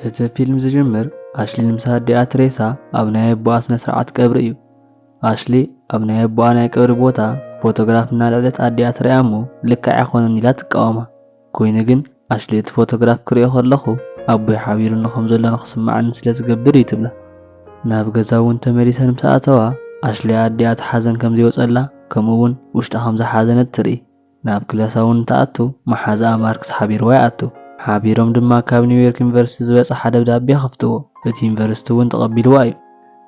እቲ ፊልም ዝጅምር ኣሽሊ ምስ ኣዲኣ ትሬሳ ኣብ ናይ ኣቦኣ ስነ ስርዓት ቀብሪ እዩ። ኣሽሊ ኣብ ናይ ኣቦኣ ናይ ቀብሪ ቦታ ፎቶግራፍ እናልዐለት ኣዲኣ ትሪኣ እሞ ልክዕ ኣይኮነን ኢላ ትቃወማ። ኮይኑ ግን ኣሽሊ እቲ ፎቶግራፍ ክሪኦ ከለኹ ኣቦይ ሓቢሩኒ ከም ዘሎ ንክስማዓኒ ስለ ዝገብር እዩ ትብላ። ናብ ገዛ እውን ተመሊሰን ምስ ኣተዋ ኣሽሊ ኣዲኣ እቲ ሓዘን ከም ዘይወፀላ ከምኡ እውን ውሽጣ ከም ዝሓዘነት ትርኢ። ናብ ክላሳ እውን እንትኣቱ መሓዛኣ ማርክስ ሓቢርዋ ይኣቱ። ሓቢሮም ድማ ካብ ኒውዮርክ ዩኒቨርሲቲ ዝበፅሓ ደብዳቤ ከፍትዎ እቲ ዩኒቨርሲቲ እውን ተቐቢልዋ እዩ።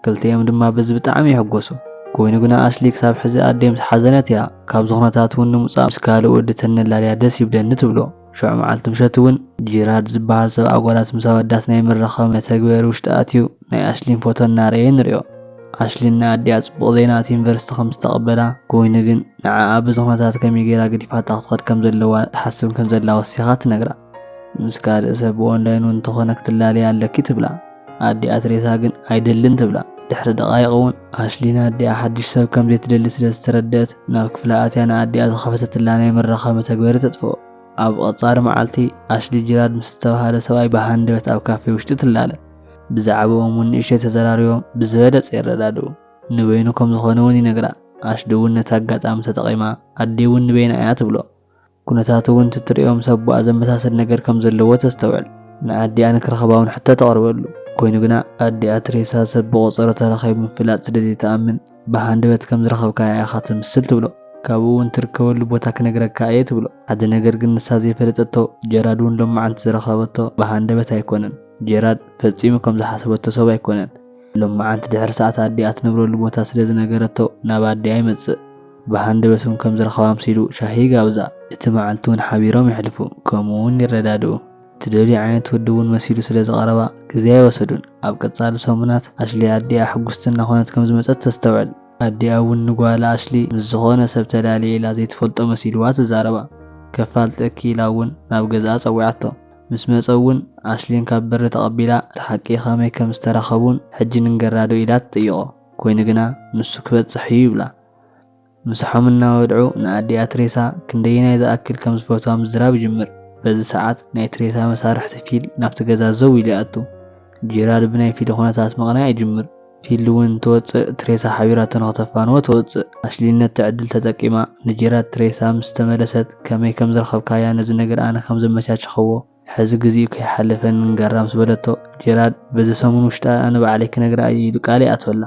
ክልቲኦም ድማ በዚ ብጣዕሚ ይሕጎሱ። ኮይኑ ግና ኣሽሊ ክሳብ ሕዚ ኣደይ ምስ ሓዘነት እያ። ካብዚ ኩነታት እውን ንምውፃእ ምስ ካልእ ወዲ ተነላልያ ደስ ይብለኒ ትብሎ። ሽዑ መዓልቲ ምሸት እውን ጂራድ ዝበሃል ሰብ ኣጓላት ምስ ኣወዳት ናይ መራኸቢ መተግበሪ ውሽጢ ኣትዩ ናይ ኣሽሊን ፎቶ እናረኣየ ንሪኦ። ኣሽሊን ንኣዲኣ ጽቡቕ ዜና እቲ ዩኒቨርሲቲ ከም ዝተቐበላ ኮይኑ ግን ንዓኣ በዚ ኩነታት ከመይ ገይራ ገዲፋታ ክትኸድ ከም ዘለዋ ትሓስብ ከም ዘላ ወሲኻ ትነግራ። ምስ ካልእ ሰብ ብኦንላይን እውን እንተኾነ ክትላለያ ኣለኪ ትብላ። ኣዲኣ ትሬሳ ግን ኣይደልን ትብላ። ድሕሪ ደቓይቕ እውን ኣሽሊ ንኣዲኣ ሓድሽ ሰብ ከም ዘይትደሊ ስለ ዝተረደአት ናብ ክፍላ ኣትያ ንኣዲኣ ዝኸፈተትላ ናይ መራኸቢ መተግበሪ ተጥፍኦ። ኣብ ቐጻሊ መዓልቲ ኣሽሊ ጂራድ ምስ ዝተባህለ ሰብኣይ ብሃንደበት ኣብ ካፌ ውሽጢ ትላለ። ብዛዕባኦም እውን ንእሽተይ ተዘራሪቦም ብዝበለጸ ይረዳድኡ። ንበይኑ ከም ዝኾነ እውን ይነግራ። ኣሽሊ እውን ነቲ ኣጋጣሚ ተጠቒማ ኣደይ እውን ንበይና እያ ትብሎ። ኩነታቱ እውን ትትሪኦም ሰቦኣ ዘመሳሰል ነገር ከም ዘለዎ ተስተውዕል። ንኣዲኣ ንክረኸባ እውን ሕቶ ተቕርበሉ። ኮይኑ ግና ኣዲኣ ትሬሳ ሰብ ብቆጸሮ ተራኺቡ ምፍላጥ ስለ ዘይትኣምን ብሃንደበት ከም ዝረኸብካያ ኢኻ ትምስል ትብሎ። ካብኡ እውን ትርከበሉ ቦታ ክነግረካ እየ ትብሎ። ሓደ ነገር ግን ንሳ ዘይፈለጠቶ ጀራድ እውን ሎማዓንቲ ዝረኸበቶ ብሃንደበት ኣይኮነን። ጀራድ ፈጺሙ ከም ዝሓሰበቶ ሰብ ኣይኮነን። ሎማዓንቲ ድሕሪ ሰዓት ኣዲኣ ትነብረሉ ቦታ ስለ ዝነገረቶ ናብ ኣዲኣ ይመጽእ። ብሃንደበት እውን ከም ዝረኸባ ኣምሲሉ ሻሂ ይጋብዛ። እቲ መዓልቲ እውን ሓቢሮም የሕልፉ። ከምኡ እውን ይረዳድኡ። ትደልዮ ዓይነት ወዲ እውን መሲሉ ስለ ዝቐረባ ግዜ ኣይወሰዱን። ኣብ ቀጻሊ ሰሙናት ኣሽሊ ኣዲኣ ሕጉስቲ እናኾነት ከም ዝመጸት ተስተውዕል። ኣዲኣ እውን ንጓላ ኣሽሊ ምስ ዝኾነ ሰብ ተላልየ ኢላ ዘይትፈልጦ መሲልዋ ትዛረባ። ከፋልጠኪ ኢላ እውን ናብ ገዛኣ ጸዊዓቶ። ምስ መጸ እውን ኣሽሊን ካብ በሪ ተቐቢላ እቲ ሓቂ ከመይ ከም ዝተራኸቡን ሕጂ ንንገራዶ ኢላ ትጥይቖ። ኮይኑ ግና ንሱ ክበጽሕ እዩ ይብላ። ምሳሖም እናበልዑ ንኣዲኣ ትሬሳ ክንደየናይ ዝኣክል ከም ዝፈትዋ ምዝራብ ይጅምር። በዚ ሰዓት ናይ ትሬሳ መሳርሕቲ ፊል ናብቲ ገዛ ዘው ኢሉ ይኣቱ። ጄራድ ብናይ ፊል ኩነታት ምቕናይ ይጅምር። ፊል እውን ትወፅእ ትሬሳ ሓቢራቶ ንክተፋንዎ ትወፅእ። ኣሽሊ ነቲ ዕድል ተጠቂማ ንጄራድ ትሬሳ ምስ ተመለሰት ከመይ ከም ዝረኸብካያ ነዚ ነገር ኣነ ከም ዘመቻቸኸዎ ሕዚ ግዚኡ ከይሓለፈ ንንገራ ምስ በለቶ ጄራድ በዚ ሰሙን ውሽጢ ኣነ ባዕለይ ክነግራ እየ ኢሉ ቃል ይኣትወላ።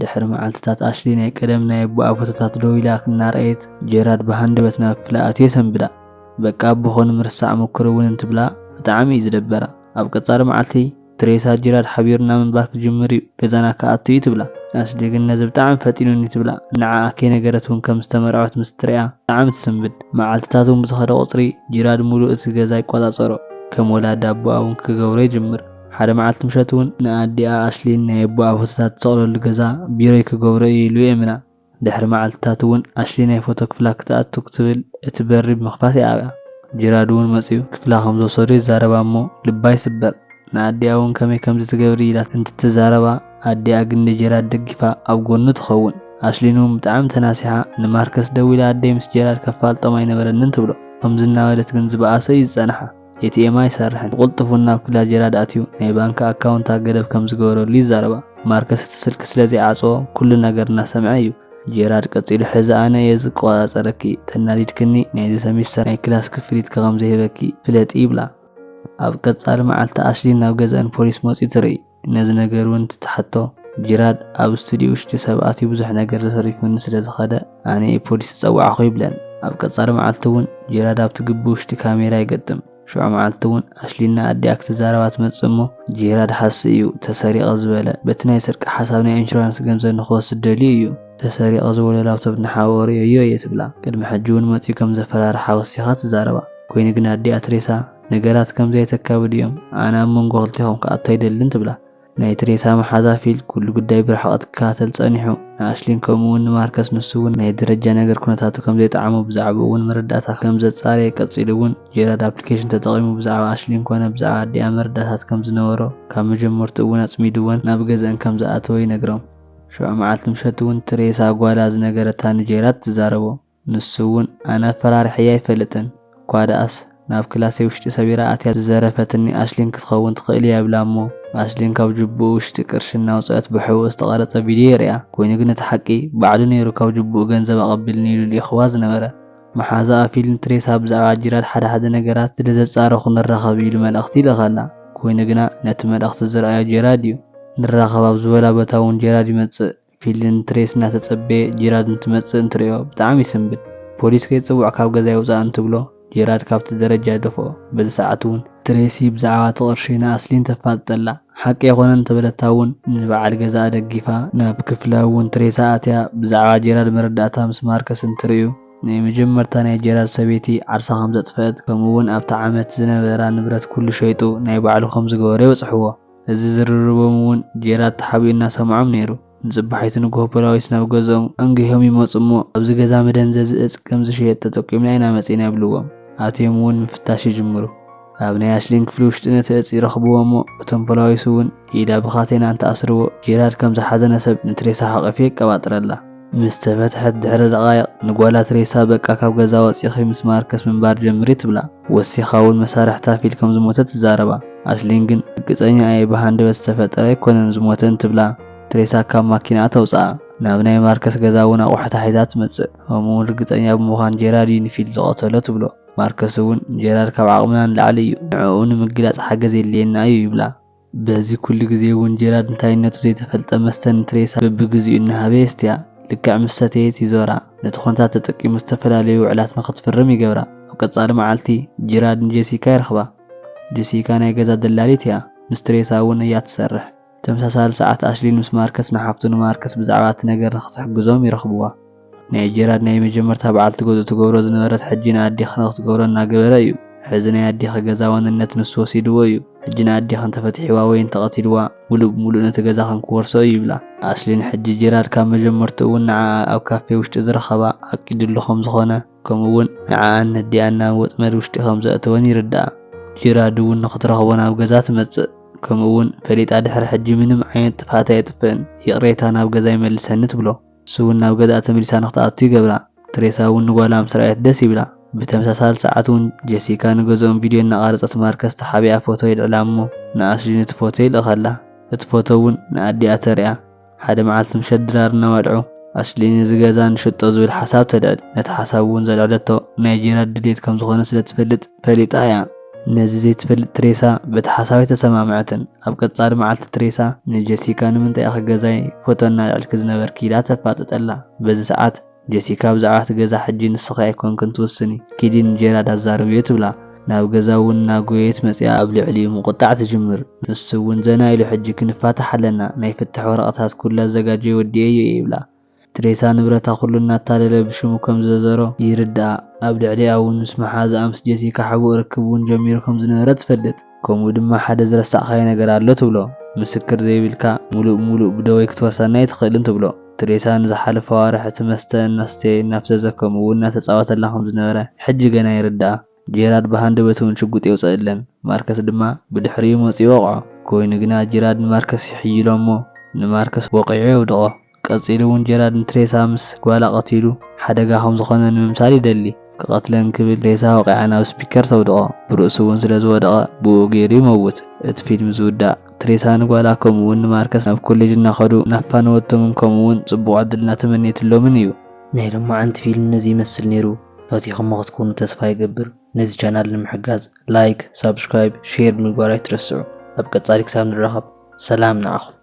ድሕሪ መዓልትታት ኣሽሊ ናይ ቀደም ናይ ኣቦኣ ፎቶታት ደው ኢላ እናረኣየት ጀራድ ብሃንደበት ናብ ክፍላ ኣትዩ የሰንብዳ። በቃ ኣቦኺ ንምርሳዕ ሞክሪ እውን እንትብላ ብጣዕሚ እዩ ዝደበራ። ኣብ ቀጻሊ መዓልቲ ትሬሳ ጀራድ ሓቢሩና ምንባር ክጅምር እዩ ገዛና ክኣቱ እዩ ትብላ። ኣሽሊ ግን ነዚ ብጣዕሚ ፈጢኑኒ ትብላ። ንዓኣ ከይነገረት እውን ከም ዝተመርዐወት ምስ ትሪኣ ብጣዕሚ ትስንብድ። መዓልትታት እውን ብዝኸደ ቁፅሪ ጀራድ ሙሉእ እቲ ገዛ ይቆጻጸሮ። ከም ወላዲ ኣቦኣ እውን ክገብሮ ይጅምር። ሓደ መዓልቲ ምሸት እውን ንኣዲኣ ኣሽሊን ናይ ኣቦኣ ፎቶታት ትሰቕለሉ ገዛ ቢሮይ ክገብሮ እዩ ኢሉ የእምና። ድሕሪ መዓልትታት እውን ኣሽሊ ናይ ፎቶ ክፍላ ክትኣቱ ክትብል እቲ በሪ ብምኽፋት ይኣብያ። ጅራድ እውን መፅዩ ክፍላ ከም ዝወሰዱ ይዛረባ እሞ ልባ ይስበር። ንኣዲኣ እውን ከመይ ከም ዝትገብሪ ኢላ እንትትዛረባ ኣዲኣ ግን ንጀራድ ደጊፋ ኣብ ጎኑ ትኸውን። ኣሽሊን እውን ብጣዕሚ ተናሲሓ ንማርከስ ደዊላ ኣደይ ምስ ጀራድ ከፋልጦም ኣይነበረንን ትብሎ። ከምዚ እናበለት ግን ዝበኣሰ እዩ ዝጸንሓ። ኤቲኤም ኣይሰርሕን። ብቕልጡፍ እውን ናብ ክፍላ ጀራድ ኣትዩ ናይ ባንክ ኣካውንታ ገደብ ከም ዝገበረሉ ይዛረባ። ማርከስ እቲ ስልኪ ስለ ዘይዓጽዎ ኩሉ ነገር እናሰምዐ እዩ። ጀራድ ቀጺሉ ሕዚ ኣነ እየ ዝቆጻጸረኪ፣ ተናዲድክኒ ናይዚ ሰሚስተር ናይ ክላስ ክፍሊትኪ ከም ዘይህበኪ ፍለጢ ይብላ። ኣብ ቀጻሊ መዓልቲ ኣሽሊ ናብ ገዛእን ፖሊስ መጺኡ ትርኢ። ነዚ ነገር እውን ትትሓቶ። ጅራድ ኣብ ስቱዲዮ ውሽጢ ሰብ ኣትዩ ብዙሕ ነገር ተሰሪፉኒ ስለ ዝኸደ ኣነ እየ ፖሊስ ዝጸዋዕኹ ይብለን። ኣብ ቀጻሊ መዓልቲ እውን ጅራድ ኣብቲ ግቢ ውሽጢ ካሜራ ይገጥም። ሽዑ መዓልቲ እውን ኣሽሊና ኣዲኣ ክትዛረባ ትመጽእ እሞ ጅራድ ሓሲ እዩ ተሰሪቐ ዝበለ በቲ ናይ ስርቂ ሓሳብ ናይ ኢንሹራንስ ገንዘብ ንክወስድ ደልዩ እዩ። ተሰሪቐ ዝበሎ ላፕቶፕ ንሓወ ርእዮዮ እየ ትብላ። ቅድሚ ሕጂ እውን መጺኡ ከም ዘፈራርሓ ወሲኻ ትዛረባ። ኮይኑ ግን ኣዲኣ ትሬሳ ነገራት ከም ዘይተካብድ እዮም ኣነ ኣብ መንጎ ክልቴኹም ክኣቱ ኣይደልን ትብላ። ናይ ትሬሳ መሓዛ ፊል ኩሉ ጉዳይ ብርሕቐት ክከታተል ጸኒሑ። ንኣሽሊን ከምኡ እውን ንማርከስ ንሱ እውን ናይ ደረጃ ነገር ኩነታቱ ከም ዘይጠዓሞ ብዛዕባኡ እውን መረዳእታ ከም ዘጻረየ ቀጺሉ እውን ጀራድ ኣፕሊኬሽን ተጠቒሙ ብዛዕባ ኣሽሊን ኮነ ብዛዕባ ኣዲኣ መረዳእታት ከም ዝነበሮ ካብ መጀመርቱ እውን ኣጽሚድወን ናብ ገዝአን ከም ዝኣተወ ይነግሮም። ሽዑ መዓልቲ ምሸት እውን ትሬሳ ጓላ ዝነገረታ ንጀራድ ትዛረቦ። ንሱ እውን ኣነ ኣፈራርሐያ ኣይፈልጥን እኳ ደኣስ ናብ ክላሰይ ውሽጢ ሰቢራ ኣትያ ዝዘረፈትኒ ኣሽሊን ክትኸውን ትኽእል እያ ይብላ እሞ ኣሽሊን ካብ ጅቡኡ ውሽጢ ቅርሺ እናውፅአት ብሕቡእ ዝተቐረፀ ቪድዮ የርእያ። ኮይኑ ግን እቲ ሓቂ ባዕሉ ነይሩ ካብ ጅቡኡ ገንዘብ ኣቐብልኒ ኢሉ ልኢኽዋ ዝነበረ። መሓዛኣ ፊል ንትሬሳ ብዛዕባ ጂራድ ሓደ ሓደ ነገራት ስለ ዘጻረኹ ንራኸብ ኢሉ መልእኽቲ ይልእኸላ። ኮይኑ ግና ነቲ መልእኽቲ ዝረኣዮ ጄራድ እዩ። ንራኸብ ኣብ ዝበላ ቦታ እውን ጄራድ ይመጽእ። ፊል ንትሬስ እናተጸበየ ጄራድ እንትመጽእ እንትርእዮ ብጣዕሚ ይስንብድ። ፖሊስ ከይጽውዕ ካብ ገዛ ይውጻእ እንትብሎ ጄራድ ካብቲ ደረጃ ይደፍኦ። በዚ ሰዓት እውን ትሬሲ ብዛዕባ እቲ ቅርሺ ንኣስሊን ተፋልጠላ። ሓቂ ኣይኮነን እንተበለታ እውን ንበዓል ገዛኣ ደጊፋ ናብ ክፍላ እውን ትሬሳ ኣትያ ብዛዕባ ጄራድ መረዳእታ ምስ ማርከስ እንትርእዩ ናይ መጀመርታ ናይ ጄራድ ሰበይቲ ዓርሳ ከም ዘጥፈአት ከምኡ እውን ኣብቲ ዓመት ዝነበራ ንብረት ኩሉ ሸይጡ ናይ ባዕሉ ከም ዝገበሮ ይበጽሕዎ። እዚ ዝርርቦም እውን ጄራድ ተሓቢኡ እናሰምዖም ነይሩ። ንጽባሒቱ ንግሆ ፖላዊስ ናብ ገዝኦም ኣንጊሆም ይመጹ እሞ ኣብዚ ገዛ መደንዘዚ እጽ ከም ዝሸየጥ ተጠቂምና ኢና መጺና ይብልዎም። ኣትዮም እውን ምፍታሽ ይጅምሩ። ኣብ ናይ ኣሽሊን ክፍሊ ውሽጢ ነቲ እጽ ይረኽብዎ እሞ እቶም ፖላዊስ እውን ኢዳ ብኻቴና እንትኣስርዎ ጄራድ ከም ዝሓዘነ ሰብ ንትሬሳ ሓቒፉ የቀባጥረላ። ምስ ተፈትሐት ድሕሪ ደቓይቕ ንጓላ ትሬሳ በቃ ካብ ገዛ ወጺኺ ምስ ማርከስ ምንባር ጀምሪ ትብላ። ወሲኻ እውን መሳርሕታ ፊል ከም ዝሞተ ትዛረባ። ኣሽሊን ግን ርግጸኛ እየ ብሃንደበት ዝተፈጠረ ኣይኮነን ዝሞተ እንትብላ ትሬሳ ካብ ማኪናኣ ተውጽኣ። ናብ ናይ ማርከስ ገዛ እውን ኣቑሑታ ሒዛ ትመጽእ። ከምኡ እውን ርግጸኛ ብምዃን ጄራድ እዩ ንፊል ዝቐተሎ ትብሎ። ማርከስ እውን ጄራድ ካብ ዓቕምና ንላዕሊ እዩ፣ ንዕኡ ንምግላጽ ሓገዝ የድልየና እዩ ይብላ። በዚ ኩሉ ግዜ እውን ጄራድ እንታይነቱ ዘይተፈልጠ መስተ ንትሬሳ በብግዚኡ እናሃበ የስትያ። ልክዕ ምስ ሰተየት ይዞራ። ነቲ ኮንትራት ተጠቂሙ ዝተፈላለዩ ውዕላት ንኽትፍርም ይገብራ። ኣብ ቀጻሊ መዓልቲ ጄራድ ንጄሲካ ይረኽባ። ጄሲካ ናይ ገዛ ደላሊት እያ። ምስ ትሬሳ እውን እያ ትሰርሕ። ተመሳሳሊ ሰዓት ኣሽሊን ምስ ማርከስ ንሓፍቱ ንማርከስ ብዛዕባ እቲ ነገር ንኽትሕግዞም ይረኽብዋ። ናይ ጄራድ ናይ መጀመርታ በዓልቲ ገዝኡ ትገብሮ ዝነበረት ሕጂ ንኣዴኺ ንኽትገብሮ እናገበረ እዩ። ሕዚ ናይ ኣዴኺ ገዛ ዋንነት ንሱ ወሲድዎ እዩ። ሕጂ ንኣዴኺ እንተፈትሒዋ ወይ እንተቐቲልዋ ሙሉእ ብሙሉእ ነቲ ገዛ ከም ክወርሶ እዩ ይብላ። ኣሽሊን ሕጂ ጄራድ ካብ መጀመርትኡ እውን ንዓኣ ኣብ ካፌ ውሽጢ ዝረኸባ ኣቂድሉ ከም ዝኾነ ከምኡ እውን ንዓኣን ነዲኣን ናብ ወጥመድ ውሽጢ ከም ዘእተወን ይርድኣ። ጄራድ እውን ንኽትረኽቦ ናብ ገዛ ትመጽእ። ከምኡ እውን ፈሊጣ ድሕሪ ሕጂ ምንም ዓይነት ጥፍኣት ኣየጥፍእን፣ ይቕሬታ ናብ ገዛ ይመልሰኒ ትብሎ። ንሱ እውን ናብ ገዛኣ ተመሊሳ ንኽትኣቱ ይገብራ። ትሬሳ እውን ንጓላ ምስ ረኣየት ደስ ይብላ። ብተመሳሳሊ ሰዓት እውን ጄሲካ ንገዝኦም ቪድዮ እናቐረጸት ማርከስ ተሓቢኣ ፎቶ ይልዕላ እሞ ንኣሽሊን እቲ ፎቶ ይልእኸላ። እቲ ፎቶ እውን ንኣዲኣ ተርእያ። ሓደ መዓልቲ ምሸት ድራር እናበልዑ ኣሽሊን እዚ ገዛ ንሽጦ ዝብል ሓሳብ ተልዕል። ነቲ ሓሳብ እውን ዘልዐለቶ ናይ ጄራድ ድሌት ከም ዝኾነ ስለ ትፈልጥ ፈሊጣ እያ። ነዚ ዘይትፈልጥ ትሬሳ በቲ ሓሳብ ኣይተሰማምዐትን። ኣብ ቀጻሊ መዓልቲ ትሬሳ ንጀሲካ ንምንታይ ኢኺ ገዛይ ፎቶ እናልዐልኪ ዝነበርኪ ኢላ ተፋጥጠላ። በዚ ሰዓት ጀሲካ ብዛዕባ እቲ ገዛ ሕጂ ንስኺ ኣይኮንክን ትውስኒ፣ ኪዲ ንጄራድ ኣዛርብዮ ትብላ። ናብ ገዛ እውን እናጎየት መጺኣ ኣብ ልዕሊኡ ምቁጣዕ ትጅምር። ንሱ እውን ዘና ኢሉ ሕጂ ክንፋታሕ ኣለና፣ ናይ ፍታሕ ወረቐታት ኩሉ ኣዘጋጅየ ወዲኤዮ እየ ይብላ። ትሬሳ ንብረታ ኩሉ እናታለለ ብሽሙ ከም ዘዘሮ ይርድኣ። ኣብ ልዕሊኣ እውን ምስ መሓዛኣ ምስ ጀሲካ ሕቡእ ርክብ እውን ጀሚሩ ከም ዝነበረ ትፈልጥ። ከምኡ ድማ ሓደ ዝረሳዕካዮ ነገር ኣሎ ትብሎ። ምስክር ዘይብልካ ሙሉእ ብሙሉእ ብደወይ ክትወርሰና ኣይትኽእልን ትብሎ። ትሬሳ ንዝሓለፈ ኣዋርሕ እቲ መስተ እናስተየ እናፍዘዘ ከምኡ እውን እናተጻወተላ ከም ዝነበረ ሕጂ ገና ይርድኣ። ጄራድ ብሃንደበት እውን ሽጉጥ የውፅእለን። ማርከስ ድማ ብድሕሪኡ መፂኡ ይወቕዖ። ኮይኑ ግና ጄራድ ንማርከስ ይሕይሎ እሞ ንማርከስ ወቒዑ የውድቖ። ቀጺሉ እውን ጀራድ ንትሬሳ ምስ ጓላ ቀቲሉ ሓደጋ ከም ዝኾነ ንምምሳል ይደሊ። ክቐትለን ክብል ትሬሳ ወቒዓ ናብ ስፒከር ተውድቖ። ብርእሱ እውን ስለ ዝወደቐ ብኡ ገይሩ ይመውት። እቲ ፊልም ዝውዳእ ትሬሳ ንጓላ ከምኡ እውን ንማርከስ ናብ ኮሌጅ እናኸዱ እናፋነወቶምን ከምኡ እውን ጽቡቕ ዕድል እናተመነየትሎምን እዩ። ናይ ሎማዓንቲ ፊልም ነዚ ይመስል ነይሩ። ፈቲኹሞ ክትኮኑ ተስፋ ይገብር። ነዚ ቻናል ንምሕጋዝ ላይክ፣ ሳብስክራይብ፣ ሼር ምግባር ኣይትረስዑ። ኣብ ቀጻሊ ክሳብ ንራኸብ ሰላም ንዓኹም።